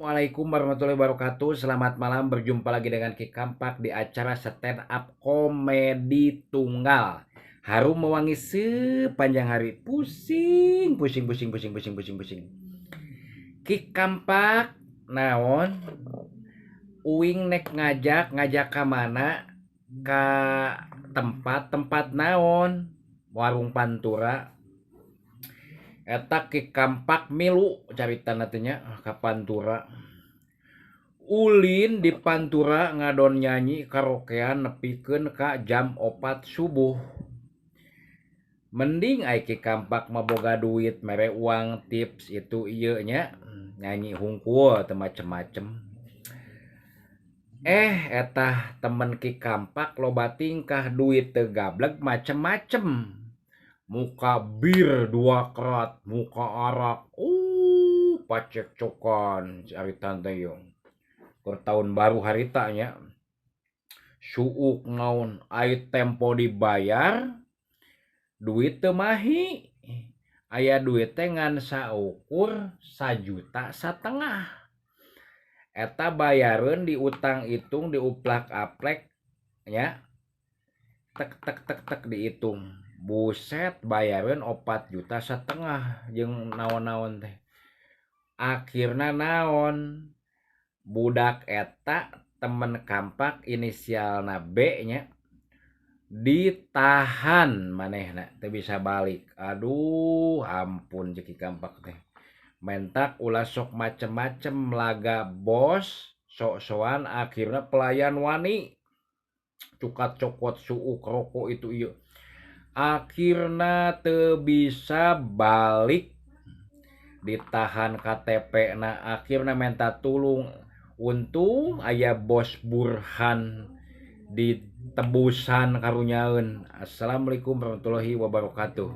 Assalamualaikum warahmatullahi wabarakatuh. Selamat malam, berjumpa lagi dengan Ki Kampak di acara stand up komedi tunggal. Harum mewangi sepanjang hari. Pusing, pusing, pusing, pusing, pusing, pusing, pusing. Ki Kampak naon? Uing nek ngajak, ngajak ka mana? Ka tempat-tempat naon? Warung Pantura. Eta Ki Kampak milu caritana teh nya ka Pantura. Ulin di Pantura ngadon nyanyi karaokean nepikeun ka jam 4 subuh. Mending ai Ki Kampak mah boga duit mere uang tips itu ieu nya nyanyi hungkul teu macem-macem. Eta temen Ki Kampak loba tingkah duit teu gableg macem-macem. Muka bir 2 kerat, muka arak, pacekcokan caritan teh ieu. Keur tahun baru harita nya. Suuk naon ai tempo dibayar, duit teu mahi. Aya duit teh ngan saukur 1,5 juta. Eta bayareun diutang hitung diuplak-aplek nya. Tek tek tek tek dihitung. Buset bayareun 4,5 juta jeung naon-naon teh. Akhirna naon? Budak eta temen Kampak inisialna B nya ditahan manehna teu bisa balik. Aduh ampun jeung Ki Kampak teh. Mentak ulah sok macem-macem laga bos sok-sokan akhirna pelayan wani cukat cokot suuk rokok itu ieu. Akhirna teu bisa balik ditahan KTP na akhirna minta tulung. Untung aya bos Burhan ditebusan karunyaeun. Assalamualaikum warahmatullahi wabarakatuh.